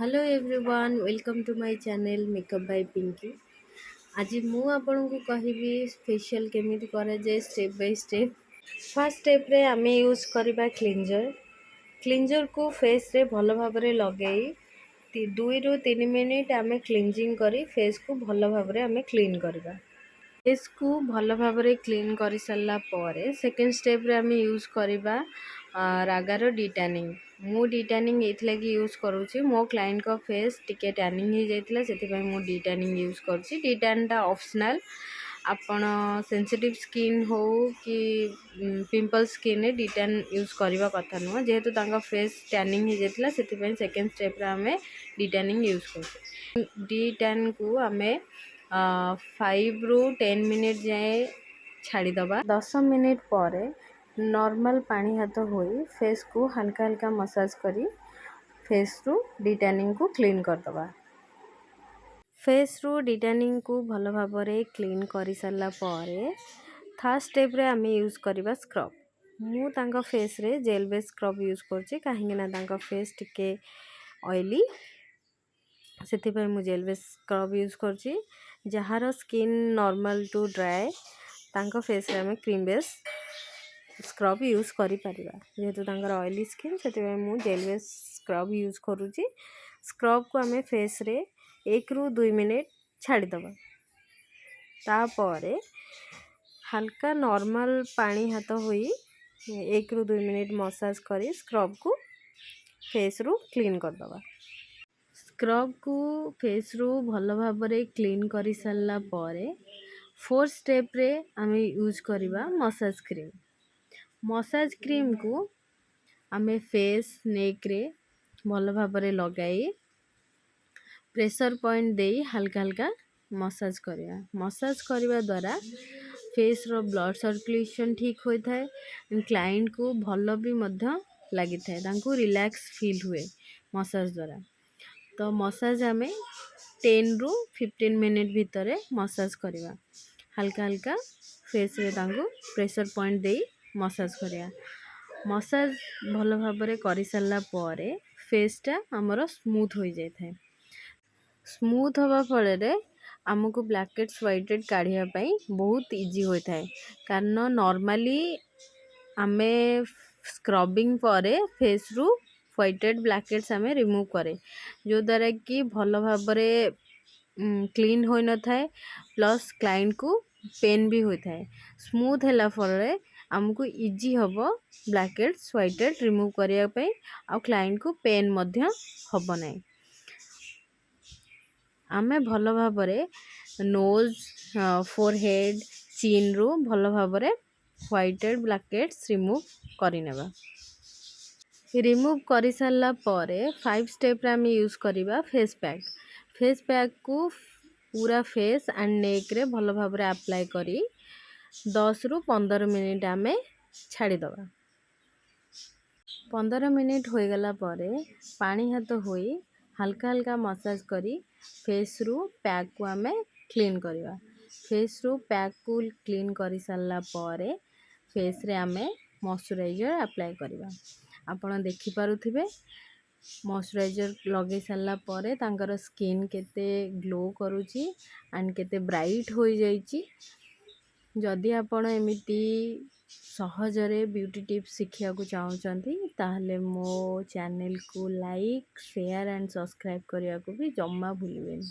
Hello everyone, welcome to my channel Makeup by Pinky। ଆଜି ମୁଁ ଆପଣଙ୍କୁ କହିବି ଫେସିଆଲ୍ କେମିତି କରାଯାଏ ଷ୍ଟେପ୍ ବାଇ ଷ୍ଟେପ୍। ଫାର୍ଷ୍ଟ ଷ୍ଟେପ୍ରେ ଆମେ ୟୁଜ୍ କରିବା କ୍ଲିଞ୍ଜର୍। କ୍ଲିଞ୍ଜର୍କୁ ଫେସ୍ରେ ଭଲ ଭାବରେ ଲଗାଇ 2ରୁ 3 ମିନିଟ୍ ଆମେ କ୍ଲିଞ୍ଜିଂ କରି ଫେସ୍କୁ ଭଲ ଭାବରେ ଆମେ କ୍ଲିନ୍ କରିବା। ଫେସ୍କୁ ଭଲ ଭାବରେ କ୍ଲିନ୍ କରିସାରିଲା ପରେ ସେକେଣ୍ଡ ଷ୍ଟେପ୍ରେ ଆମେ ୟୁଜ୍ କରିବା ରାଗାର ଡିଟାନିଂ। ମୁଁ ଡିଟାନିଂ ଏଇଥିଲାଗି ୟୁଜ୍ କରୁଛି, ମୋ କ୍ଲାଏଣ୍ଟଙ୍କ ଫେସ୍ ଟିକେ ଟ୍ୟାନିଂ ହେଇଯାଇଥିଲା, ସେଥିପାଇଁ ମୁଁ ଡିଟାନିଂ ୟୁଜ୍ କରୁଛି। ଡିଟାନ୍ଟା ଅପସନାଲ୍। ଆପଣ ସେନ୍ସିଟିଭ୍ ସ୍କିନ୍ ହଉ କି ପିମ୍ପଲ୍ ସ୍କିନ୍ରେ ଡିଟାନ୍ ୟୁଜ୍ କରିବା କଥା ନୁହଁ। ଯେହେତୁ ତାଙ୍କ ଫେସ୍ ଟ୍ୟାନିଂ ହେଇଯାଇଥିଲା, ସେଥିପାଇଁ ସେକେଣ୍ଡ ଷ୍ଟେପ୍ରେ ଆମେ ଡିଟାନିଂ ୟୁଜ୍ କରୁଛୁ। ଡିଟ୍ୟାନ୍କୁ ଆମେ 5ରୁ 10 ମିନିଟ୍ ଯାଏଁ ଛାଡ଼ିଦେବା। 10 ମିନିଟ୍ ପରେ ନର୍ମାଲ୍ ପାଣି ହାତ ହୋଇ ଫେସ୍କୁ ହାଲକା ହାଲକା ମସାଜ କରି ଫେସ୍ରୁ ଡିଟାନିଂକୁ କ୍ଲିନ୍ କରିଦେବା। ଫେସ୍ରୁ ଡିଟାନିଂକୁ ଭଲ ଭାବରେ କ୍ଲିନ୍ କରିସାରିଲା ପରେ ଥାର୍ଡ଼ ଷ୍ଟେପ୍ରେ ଆମେ ୟୁଜ୍ କରିବା ସ୍କ୍ରବ୍। ମୁଁ ତାଙ୍କ ଫେସ୍ରେ ଜେଲ୍ ବେସ୍ ସ୍କ୍ରବ୍ ୟୁଜ୍ କରୁଛି, କାହିଁକିନା ତାଙ୍କ ଫେସ୍ ଟିକେ ଅଏଲି, ସେଥିପାଇଁ ମୁଁ ଜେଲ୍ ବେସ୍ ସ୍କ୍ରବ୍ ୟୁଜ୍ କରୁଛି। ଯାହାର ସ୍କିନ୍ ନର୍ମାଲ୍ ଟୁ ଡ୍ରାଏ, ତାଙ୍କ ଫେସ୍ରେ ଆମେ କ୍ରିମ୍ ବେସ୍ ସ୍କ୍ରବ୍ ୟୁଜ୍ କରିପାରିବା। ଯେହେତୁ ତାଙ୍କର ଅଏଲି ସ୍କିନ୍, ସେଥିପାଇଁ ମୁଁ ଜେଲ୍ ବେସ୍ ସ୍କ୍ରବ୍ ୟୁଜ୍ କରୁଛି। ସ୍କ୍ରବ୍କୁ ଆମେ ଫେସ୍ରେ 1ରୁ 2 ମିନିଟ୍ ଛାଡ଼ିଦେବା। ତାପରେ ହାଲକା ନର୍ମାଲ୍ ପାଣି ହାତ ହୋଇ 1ରୁ 2 ମିନିଟ୍ ମସାଜ କରି ସ୍କ୍ରବ୍କୁ ଫେସ୍ରୁ କ୍ଲିନ୍ କରିଦେବା। ସ୍କ୍ରବ୍କୁ ଫେସ୍ରୁ ଭଲ ଭାବରେ କ୍ଲିନ୍ କରିସାରିଲା ପରେ ଫୋର୍ଥ ଷ୍ଟେପ୍ରେ ଆମେ ୟୁଜ୍ କରିବା ମସାଜ କ୍ରିମ୍। ମସାଜ କ୍ରିମ୍କୁ ଆମେ ଫେସ୍, ନେକ୍ରେ ଭଲ ଭାବରେ ଲଗାଇ ପ୍ରେସର୍ ପଏଣ୍ଟ ଦେଇ ହାଲକା ହାଲକା ମସାଜ କରିବା। ମସାଜ କରିବା ଦ୍ୱାରା ଫେସ୍ର ବ୍ଲଡ଼ ସର୍କୁଲେସନ୍ ଠିକ୍ ହୋଇଥାଏ, କ୍ଲାଏଣ୍ଟକୁ ଭଲ ବି ମଧ୍ୟ ଲାଗିଥାଏ, ତାଙ୍କୁ ରିଲାକ୍ସ ଫିଲ୍ ହୁଏ ମସାଜ ଦ୍ୱାରା। ତ ମସାଜ ଆମେ 10ରୁ 15 ମିନିଟ୍ ଭିତରେ ମସାଜ କରିବା। ହାଲକା ହାଲକା ଫେସ୍ରେ ତାଙ୍କୁ ପ୍ରେସର୍ ପଏଣ୍ଟ ଦେଇ ମସାଜ କରିବା। ମସାଜ ଭଲ ଭାବରେ କରିସାରିଲା ପରେ ଫେସ୍ଟା ଆମର ସ୍ମୁଥ୍ ହୋଇଯାଇଥାଏ। ସ୍ମୁଥ୍ ହେବା ଫଳରେ ଆମକୁ ବ୍ଲାକ୍ ହେଡ଼୍ସ, ହ୍ୱାଇଟ୍ ହେଡ଼୍ କାଢ଼ିବା ପାଇଁ ବହୁତ ଇଜି ହୋଇଥାଏ, କାରଣ ନର୍ମାଲି ଆମେ ସ୍କ୍ରବିଂ ପରେ ଫେସ୍ରୁ ହ୍ୱାଇଟ୍ ହେଡ଼୍, ବ୍ଲାକ୍ ହେଡ଼୍ସ ଆମେ ରିମୁଭ୍ କରେ, ଯେଉଁଦ୍ୱାରା କି ଭଲ ଭାବରେ କ୍ଲିନ୍ ହୋଇନଥାଏ, ପ୍ଲସ୍ କ୍ଲାଏଣ୍ଟକୁ ପେନ୍ ବି ହୋଇଥାଏ। ସ୍ମୁଥ୍ ହେଲା ଫଳରେ ଆମକୁ ଇଜି ହେବ black heads, white head remove କରିବା ପାଇଁ ଆଉ କ୍ଲାଏଣ୍ଟକୁ ପେନ୍ ମଧ୍ୟ ହେବ ନାହିଁ। ଆମେ ଭଲ ଭାବରେ ନୋଜ୍, ଫୋର୍ ହେଡ଼୍, ଚିନ୍ରୁ ଭଲ ଭାବରେ white head, black heads remove କରିନେବା। ରିମୁଭ୍ କରିସାରିଲା ପରେ ଫାଇଭ୍ ଷ୍ଟେପ୍ରେ ଆମେ ୟୁଜ୍ କରିବା ଫେସ୍ ପ୍ୟାକ୍। ଫେସ୍ ପ୍ୟାକ୍କୁ ପୁରା ଫେସ୍ ଆଣ୍ଡ ନେକ୍ରେ ଭଲ ଭାବରେ ଆପ୍ଲାଏ କରି 10ରୁ 15 ମିନିଟ୍ ଆମେ ଛାଡ଼ିଦେବା। 15 ମିନିଟ୍ ହୋଇଗଲା ପରେ ପାଣି ହାତ ହୋଇ ହାଲକା ହାଲକା ମସାଜ କରି ଫେସ୍ରୁ ପ୍ୟାକ୍କୁ ଆମେ କ୍ଲିନ୍ କରିବା। ଫେସ୍ରୁ ପ୍ୟାକ୍କୁ କ୍ଲିନ୍ କରିସାରିଲା ପରେ ଫେସ୍ରେ ଆମେ ମଶ୍ଚରାଇଜର୍ ଆପ୍ଲାଏ କରିବା। ଆପଣ ଦେଖିପାରୁଥିବେ, ମଶ୍ଚରାଇଜର୍ ଲଗାଇ ସାରିଲା ପରେ ତାଙ୍କର ସ୍କିନ୍ କେତେ ଗ୍ଲୋ କରୁଛି ଆଣ୍ଡ କେତେ ବ୍ରାଇଟ୍ ହୋଇଯାଇଛି। ଯଦି ଆପଣ ଏମିତି ସହଜରେ ବ୍ୟୁଟି ଟିପ୍ସ ଶିଖିବାକୁ ଚାହୁଁଛନ୍ତି, ତାହେଲେ ମୋ ଚ୍ୟାନେଲକୁ ଲାଇକ୍, ସେୟାର ଆଣ୍ଡ ସବସ୍କ୍ରାଇବ୍ କରିବାକୁ ବି ଜମା ଭୁଲିବେନି।